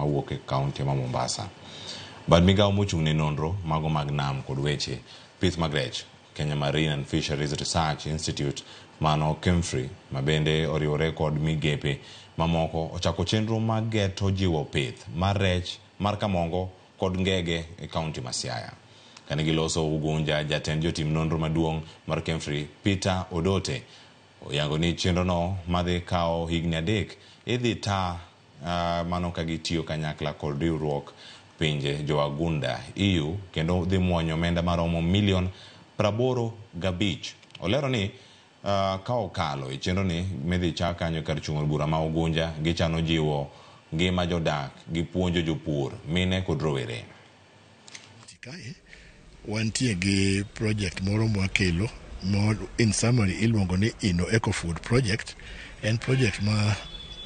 mawuok e kaunti ma Mombasa. Bad migawo mochung' ne nonro mago mag nam kod weche pith mag rech, Kenya Marine and Fisheries Research Institute mano KEMFRI ma bende oriwore kod migepe mamoko ochako chenro mag geto jiwo pith mar rech mar kamongo kod ngege e kaunti ma Siaya. Kane giloso Ugunja, jatend jotim nonro maduong' mar KEMFRI Peter Odote oyango ni chenrono madhi kawo higni 3 idhi ta mano ka gitiyo kanyakla kod riwruok pinje jowagunda EU kendo dhi muonyo omenda maromo milion 85. Olero ni ka okalo e chenroni midhi chak kanyo kar chung' od bura ma Ugunja, gichano jiwo ngima jodak gi puonjo jopur, mine kod rowere. Kae wantie gi project moro mwakelo mo in summary iluongo ni Inno Eco Food Project. En project ma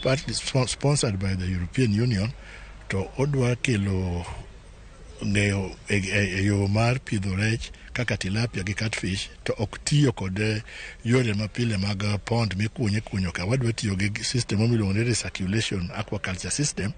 partly sponsored by the European Union to odwa kelo ng'eyo e yo mar pidho rech kaka tilapia gi catfish to ok tiyo kod yore mapile mag pond mikunyo ikunyo ka. Wadwa tiyo gi system miluongo ni recirculation aquaculture system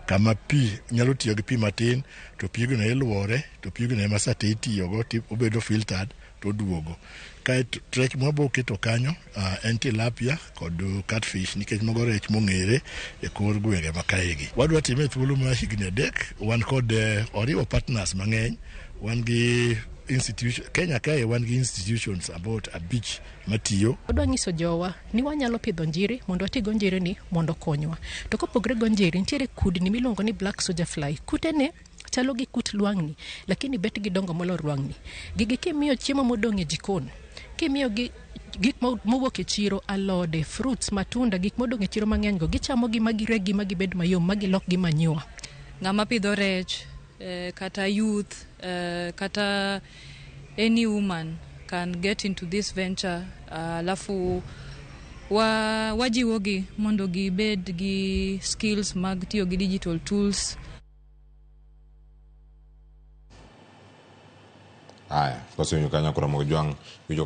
kama pi nyalo tiyo gi pi matin to pigno iluore to pigno ema sate itiyogo to obedo filtered to oduogo. Kaeto rech mwabo keto kanyo en tilapia kod catfish nikech mago rech mong'ere e kor gwenge ma kaegi. Wadwa time e thuolo mar higni 3. Wan kod oriwo partners mang'eny. Wan gi institution Kenya kae wan gi institutions about 5 matiyo. Wadwa nyiso jowa ni wanyalo pidho njiri mondo wati go njiri ni mondo okonywa. To kopogre go njiri, nitiere kudni miluongo ni black soldier fly. Kute ne chalo gi kut lwang'ni, lakini bet gidongo molo lwang'ni. Gigi kimiyo chiemo modong' e jikon, kimiyo gi gik mowuok e chiro, alode, fruits, matunda, gik modong' e chiro mang'eny go, gichamo gi ma gireg gi ma gibed mayom, ma gilok gi manure. Ng'ama pidho rech, kata youth, kata any woman can get into this venture. Alafu wajiwogi mondo gibed gi skills mag tiyo gi digital tools. Haya, kwa sio kanyo kuna mojwang' winjo.